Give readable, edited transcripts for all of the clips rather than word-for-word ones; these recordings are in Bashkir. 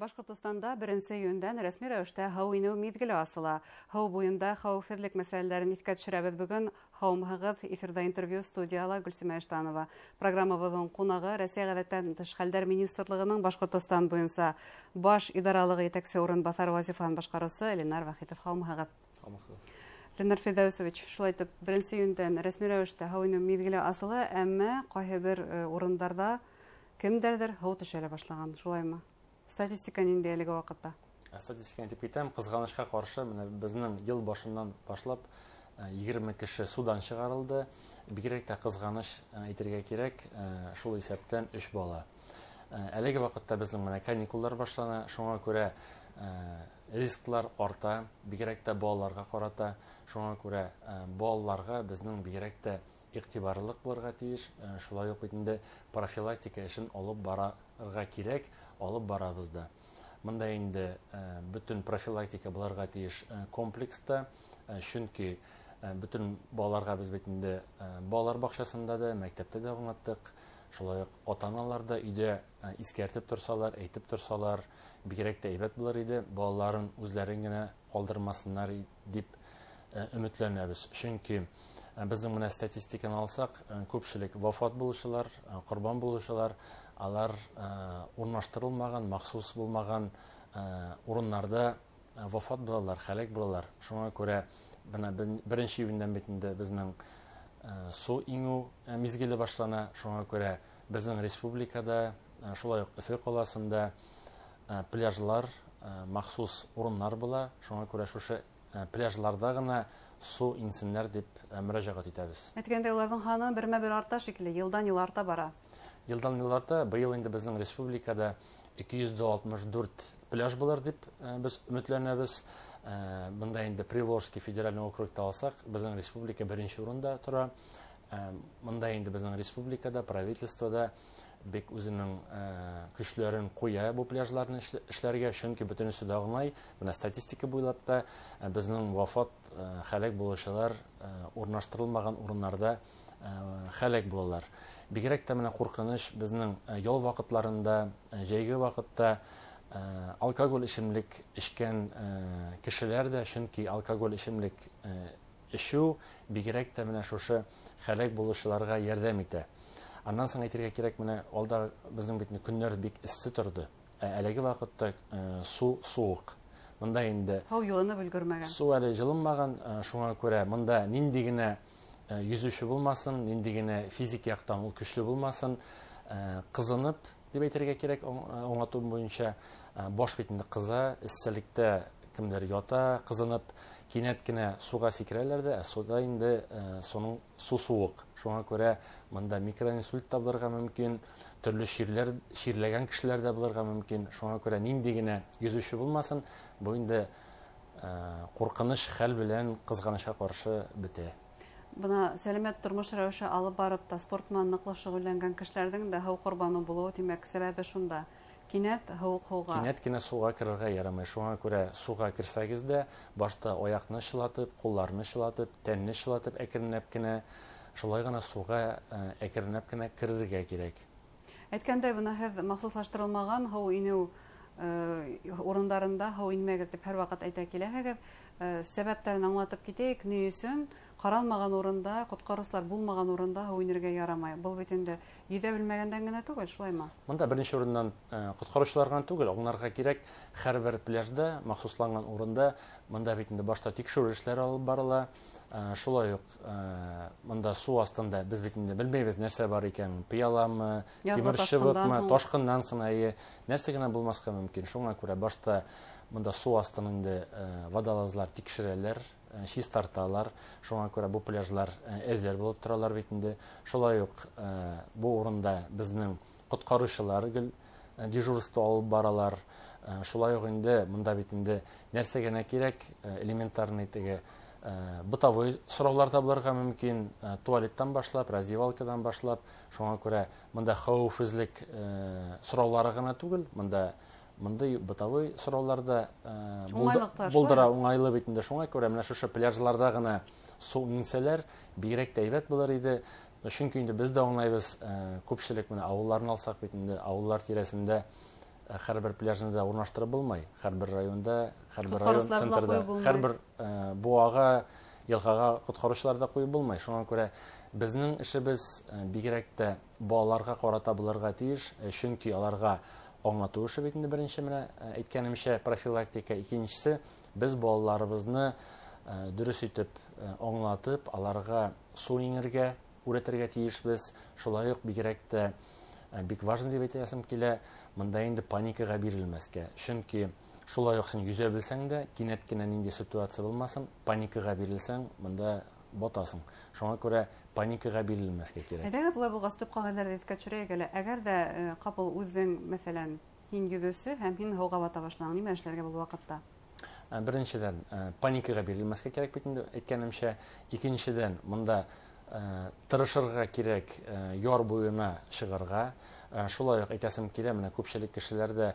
Башҡортостанда 1 июндән рәсми рәүештә һыу инеү миҙгеле асыла. Һыу буйында хәүефһеҙлек мәсьәләләрен иҫкә төшөрәбеҙ бөгөн. Һаумыһығыҙ, эфирҙа интервью, студияла Гөлсимә Иштанова. Программабыҙҙың ҡунағы Рәсәй ғәҙәттән тыш хәлдәр министрлығының Башҡортостан буйынса баш идаралығы етәксе урынбаҫары вазифаһын башҡарыусы Ленар Вахитов. Һаумыһығыҙ. Һаумыһығыҙ. Ленар Фирҙәүесович, шулай итеп 1 июндән рәсми рәүештә һыу инеү миҙгеле асыла, әммә ҡайһы бер урындарҙа кемдәрҙер һыу төшә башлаған, шулаймы? Статистика ниндәй әлеге ваҡытта? Статистиканы әйтеп китәм, ҡыҙғанысҡа ҡаршы, менә беҙҙең йыл башынан башлап 20 кеше судан сығарылды. Бигерәк тә ҡыҙғаныс әйтергә кәрәк, шул иҫәптән 3 бала. Әлеге ваҡытта беҙҙең менә каникулдар башлана, шуңа күрә рисклар арта, бигерәк тә балаларға ҡарата. Шуңа күрә балаларға беҙҙең бигерәк тә иғтибарлыҡ булырға тейеш. Шулай уҡ бит инде профилактика эшен алып барырға кәрәк, алып барабыҙ да. Бында инде бөтөн профилактика булырға тейеш комплекста, сөнки бөтөн балаларға беҙ бит инде балалар баҡсаһында да, мәктәптә дә аңлаттыҡ. Шулай уҡ ата-аналар да өйҙә иҫкәртеп торсалар, әйтеп торсалар, бигерәк тә әйбәт булыр ине. Балаларын үҙләрен генә ҡалдырмаһыннар тип өмөтләнәбеҙ. Сөнки беҙҙең менә статистиканы алсаҡ, күпселек вафат булыусылар, ҡорбан булыусылар, алар урынлаштырылмаған, махсус булмаған урыннарҙа вафат булалар, һәләк булалар. Шуңа күрә бына 1 июндән бит инде беҙҙең сыу иңеү миҙгеле башлана. Шуңа күрә беҙҙең республикада, шулай уҡ Өфө ҡалаһында пляжлар, махсус урыннар була. Шуңа күрә шушы пляжларҙа ғына сыу инсеннәр тип мөрәжәғәт итәбеҙ. Әйткәндәй, уларҙың һаны бермә-бер арта шикелле, йылдан йыл арта бара. Йылдан йыл арта. Быйыл инде беҙҙең республикада 264 пляж булыр тип беҙ өмөтләнәбеҙ. Бында инде Приволжский федеральный округта алсаҡ, беҙҙең республика 1-нсе урында тора. Бында инде беҙҙең республикада, правительствода бик үҙенең көсләрен ҡуя бу пляжларны эшләргә, сөнки бөтөнөсө дә аңлай. Бына статистика буйлап та беҙҙең вафат, һәләк булыусылар урынлаштырылмаған урыннарҙа һәләк булалар. Бигерәк тә менә ҡурҡыныс беҙҙең ял ваҡытларында, жәйге ваҡытта алкоголь эсемлек эскән кешеләр дә, сөнки алкоголь эсемлек эсеү бигерәк тә менә шушы һәләк булыусыларға ярҙам итә. Аннан соң әйтергә кәрәк, менә алда беҙҙең бит көннәр бик эссе торҙо. Әлеге ваҡытта сыу суыҡ. Бында инде һыу йылынып өлгөрмәгән. Сыу әле йылынмаған, шуңа күрә бында ниндәй генә йөҙөүсе булмаһын, ниндәй генә физик яҡтан ул көслө булмаһын, ҡыҙынып тип әйтергә кәрәк, аңлатыу буйынса, баш бит инде ҡыҙа, эсселектә кемдер ята, ҡыҙынып, кинәт кенә суға сикерәләр ҙә, ә суда инде суның су суыҡ. Шуңа күрә бында микроинсульт та булырға мөмкин, төрлө ширләр, ширләгән кешеләр ҙә булырға мөмкин. Шуңа күрә ниндәй генә йөҙөүсе булмаһын, был инде ҡурҡыныс хәл белән ҡыҙғанысҡа ҡаршы бөтә. Бына сәләмәт тормош рәүеше алып барып та спорт менән ныҡлы шөғөлләнгән кешеләрҙең дә һыу ҡорбаны булыуы, тимәк, сәбәбе шунда. Кинәт һыуыҡ һыуға. Кинәт кенә суға керергә ярамай. Шуңа күрә суға керсәгеҙ ҙә, башта аяҡны шылатып, ҡулларны шылатып, тәнне шылатып, әкренләп кенә, шулай ғына суға әкренләп кенә керергә кәрәк. Әйткәндәй, бына һеҙ махсуслаштырылмаған һыу инеү урындарында һыу инмәгеҙ тип һәр ваҡыт әйтә киләһегеҙ. Сәбәптәрен аңлатып китәйек, ни өсөн ҡаралмаған урында, ҡотҡарыусылар булмаған урында һыу инергә ярамай? Был бит инде йөҙә белмәгәндән генә түгел, шулаймы? Бында беренсе урындан ҡотҡарыусылар ғына түгел, аңларға кәрәк, һәр бер пляжда, махсусланған урында, бында бит инде башта тикшереү эштәре алып барыла. Шулай уҡ бында сыу аҫтында беҙ бит инде белмәйбеҙ нәрсә бар икәнен, пыяламы, Яҙғы тимер ташҡындан шыбыҡмы, һуң. ташҡындан һуң, әйе, нәрсә генә булмаҫҡа мөмкин. Шуңа күрә башта бында сыу аҫтын инде водолазлар тикшерәләр, чистарталар. Шуңа күрә бу пляжлар әҙер булып торалар бит инде. Шулай уҡ бу урында беҙҙең ҡотҡарыусылар гел дежурство алып баралар. Шулай уҡ инде бында бит инде нәрсә генә кәрәк, элементарный теге бытовой сораулар да булырға мөмкин, туалеттан башлап, раздевалкадан башлап. Шуңа күрә бында хәүефһеҙлек сораулары ғына түгел, бында мындай бытовой сораулар да Уңайлыҡтар, булдыра, шулай? уңайлы бит инде. Шуңа күрә менә шушы пляжларҙа ғына сыу инсәләр, бигерәк тә әйбәт булыр ине. Чөнки инде беҙ ҙә аңлайбыҙ, күпселек менә ауылларны алсаҡ бит инде, ауыллар тирәһендә Һәр бер пляжны да урнаштырып булмай, һәр бер районда, һәр бер район центрда, һәр бер буаға, йылғаға ҡотҡарыусылар ҙа ҡуйып булмай. Шуңа күрә беҙҙең эшебеҙ бигерәк тә балаларға ҡарата булырға тейеш, сөнки аларға аңлатыу эше бит инде беренсе менә әйткәнемсә профилактика, икенсеһе беҙ балаларыбыҙны дөрөҫ итеп аңлатып, аларға сыу еңергә өйрәтергә тейешбеҙ. Шулай уҡ бигерәк тә бик важно дип әйтәсем килә, мында инде паникаға бирелмәҫкә. Сөнки шулай уҡ һин йөҙә белсәң дә, кинәт кенә ниндәй ситуация булмаһын, паникаға бирелсәң, мында батасың. Шуңа күрә паникаға бирелмәҫкә кәрәк. Әйҙәгеҙ, улай булғас, төп ҡағиҙәләрҙе иҫкә төшөрәйек әле. Әгәр ҙә ҡапыл үҙең, мәҫәлән, һин йөҙөүсе һәм һин һыуға бата башланың, нимә эшләргә был ваҡытта? Беренсенән, паникаға бирелмәҫкә кәрәк бит инде, әйткәнемсә. Икенсенән, мында тырышырға кәрәк, яр буйына сығырға. Шулай уҡ әйтәсем килә, менә күпселек кешеләр дә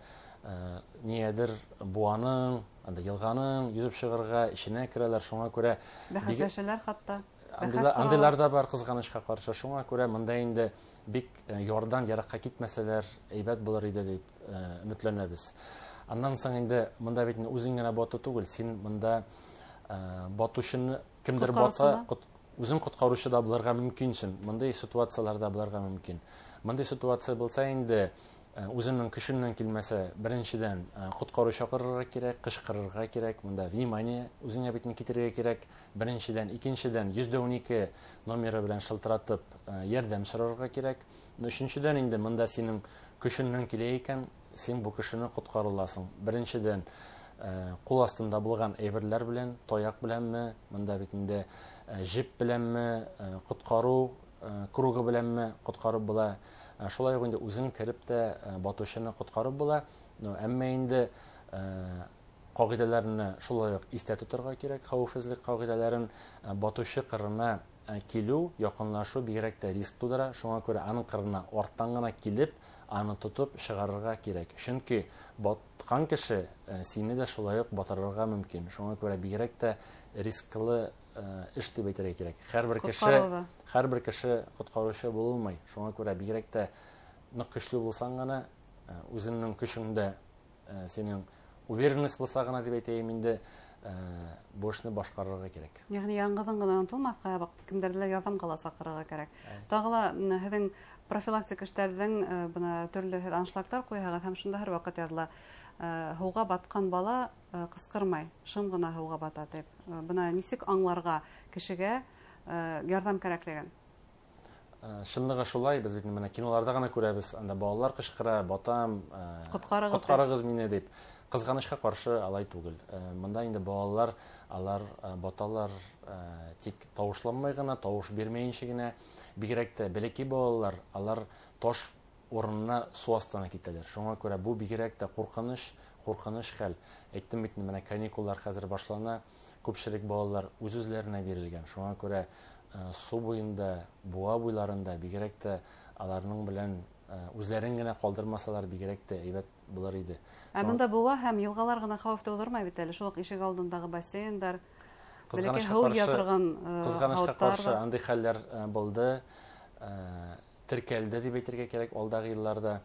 ниәдер буаның, анда йылғаның йөҙөп сығырға эшенә керәләр. Шуңа күрә бәхәсләшәләр хатта. Андыйлар да бар, ҡыҙғанысҡа ҡаршы. Шуңа күрә мында инде бик ярҙан яраҡҡа китмәсәләр әйбәт булыр ине тип өмөтләнәбеҙ. Аннан соң инде мында бит үҙең генә батыу түгел, һин мында батыусыны кемдер бата, үҙең ҡотҡарыусы да булырға мөмкинсең. Мындай ситуацияларда булырға мөмкин. Мындай ситуация булса инде үҙеңдең көсөңдән килмәсә, беренсенән ҡотҡарыу саҡырырға кәрәк, ҡышҡырырға кәрәк, мында внимание үҙеңә бит китерергә кәрәк. Беренсенән, икенсенән 112 номеры белән шылтыратып ярҙам сорарға кәрәк. Өсөнсөнән инде мында һинең көсөңдән килә икән, һин бу кешене ҡотҡара аласың. Беренсенән, ҡул аҫтында булған әйберләр белән, таяҡ беләнме, мында бит инде жип беләнме, ҡотҡарыу кругы беләнме ҡотҡарып була. Шулай уҡ инде үҙең кереп тә батыусыны ҡотҡарып була. Әммә инде ҡағиҙәләрен шулай уҡ иҫтә тоторға кәрәк, хәүефһеҙлек ҡағиҙәләрен. Батыусы ҡырына килеү, яҡынлашыу бигерәк тә риск тыуҙыра. Шуңа күрә аның ҡырына арттан ғына килеп, аны тотоп сығарырға кәрәк. Сөнки батҡан кеше сине дә шулай уҡ батырырға мөмкин. Шуңа күрә бигерәк тә рисклы эш тип әйтергә кәрәк. Һәр бер кеше ҡотҡарыусы була алмай. Шуңа күрә бигерәк тә ныҡ көслө булсаң ғына, үҙеңдең көсөңдә, синең уверенность булса ғына тип әйтәйем инде, бу эшне башҡарырға кәрәк. Йәғни яңғыҙың ғына ынтылмаҫҡа, кемдәрҙе лә ярҙамға ла саҡырырға кәрәк. Тағы ла һеҙҙең профилактик эштәрҙең бына төрлө һеҙ аншлагтар ҡуяһығыҙ һәм шунда һәр ваҡыт яҙыла. Һыуға батҡан бала ҡысҡырмай, шым ғына һыуға бата тип. Бына нисек аңларға кешегә ярҙам кәрәклеген? Шынлығы шулай, беҙ бит менә киноларҙа ғына күрәбеҙ, анда балалар ҡышҡыра, батам, Ҡотҡарығыҙ тип. ҡотҡарығыҙ мине тип. Ҡыҙғанысҡа ҡаршы алай түгел. Мында инде балалар, алар баталар, тик тауышланмай ғына, тауыш бирмәйенсә генә. Бигерәк тә бәләкәй балалар, алар таш урынына су аҫтына китәләр. Шуңа күрә бу бигерәк тә ҡурҡыныс хәл. Әйттем бит, менә каникуллар хәзер башлана, күпселек балалар үҙ-үҙләренә бирелгән. Шуңа күрә су буйында, буа буйларында бигерәк тә аларның белән үҙләрен генә ҡалдырмасалар бигерәк тә әйбәт булыр ине. Ә бында буа һәм йылғалар ғына хәүеф тыуҙырмай бит әле. Шул уҡ ишек алдындағы бассейндар, бәләкәй һыу ия торған Ҡыҙғанысҡа һауыттар ҡаршы бар. андый хәлдәр булды, теркәлде тип әйтергә кәрәк алдағы йылларҙа.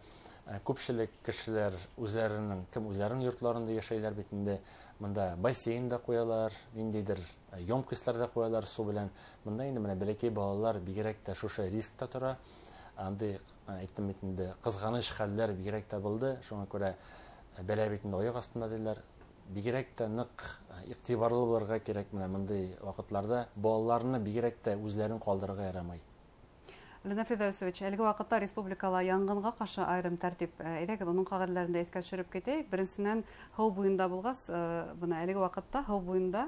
Күпселек кешеләр үҙләренең, кем үҙләренең йортларында йәшәйләр бит инде. Мында бассейн да ҡуялар, ниндәйҙер емкостьлар ҙа ҡуялар су белән. Мында инде менә бәләкәй балалар бигерәк тә шушы рискта тора. Андый, әйттем бит инде, ҡыҙғаныс хәлдәр бигерәк тә булды. Шуңа күрә бәлә бит инде аяҡ аҫтында тиләр. Бигерәк тә ныҡ иғтибарлы булырға кәрәк менә мындай ваҡытларҙа. Балаларны бигерәк тә үҙләрен ҡалдырырға ярамай. Ленар Фирҙәүесович, әлеге ваҡытта республикала янғынға ҡаршы айырым тәртип, әйҙәгеҙ, уның ҡағиҙәләрен дә иҫкә төшөрөп китәйек. Беренсенән, һыу буйында булғас, бына әлеге ваҡытта һыу буйында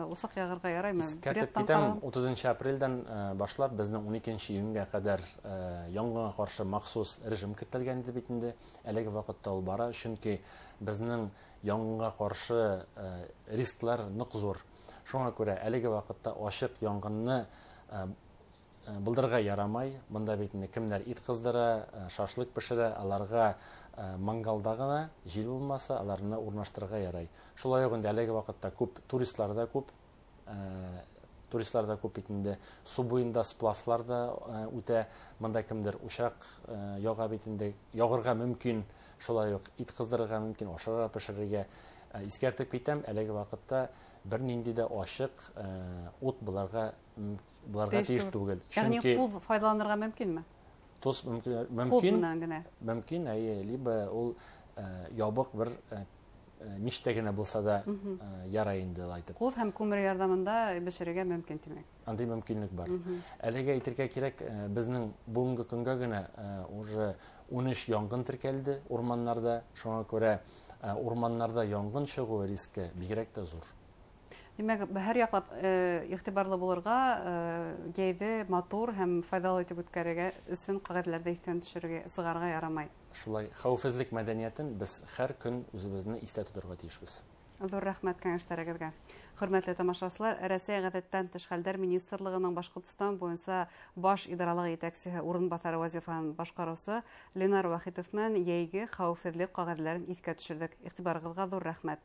усаҡ яғырға яраймы? Искәртеп Бер яҡтан китәм, ҡарағанда утыҙынсы апрелдән башлап беҙҙең ун икенсе июнгә ҡәҙәр янғынға ҡаршы махсус режим кертелгән ине бит инде. Әлеге ваҡытта ул бара, сөнки беҙҙең янғынға ҡаршы рисклар ныҡ ҙур. Шуңа күрә әлеге ваҡытта ашыҡ янғынны булдырырға ярамай. Бында бит инде кемдәр ит ҡыҙҙыра, шашлык бешерә, аларға мангалда ғына ел булмаса, аларны урнаштырырға ярай. Шулай уҡ инде әлеге ваҡытта күп туристлар ҙа күп, Туристлар ҙа күп бит инде. Су буйында сплавлар да үтә. Бында кемдер учак яға бит инде. Яғырға мөмкин, шулай уҡ ит ҡыҙҙырырға мөмкин, ашарға бешерергә. Иҫкәртеп китәм, әлеге ваҡытта бер нинди дә ашыҡ ут буларға тейеш түгел. Йәғни ҡуҙ файҙаланырға мөмкинме? Тоз мөмкин. Мөмкин, әйе, либо ул ябыҡ бер миштә генә булса да ярай инде әйтеп. Ҡуҙ һәм күмер ярҙамында бешерергә мөмкин, тимәк. Андый мөмкинлек бар. Әлегә әйтергә кирәк, беҙҙең бөгөнгө көнгә генә уже 13 яңғын теркәлде урманнарҙа. Шуңа күрә урманнарҙа яңғын сығыу рискы бигерәк тә ҙур. Тимәк, һәр яҡлап иғтибарлы булырға, йәйҙе матур һәм файҙалы итеп үткәрергә өсөн ҡағиҙәләрҙе иҫтән төшөрөргә, сығарырға ярамай. Шулай, хәүефһеҙлек мәҙәниәтен беҙ һәр көн үҙебеҙҙе иҫтә тоторға тейешбеҙ. Ҙур рәхмәт кәңәштәрегеҙгә. Хөрмәтле тамашасылар, Рәсәй ғәҙәттән тыш хәлдәр министрлығының Башҡортостан буйынса баш идаралыҡ етәксеһе урынбаҫары вазифаһын башҡарыусы Ленар Вахитов менән йәйге хәүефһеҙлек ҡағиҙәләрен иҫкә төшөрҙөк. Иғтибарығыҙға ҙур рәхмәт.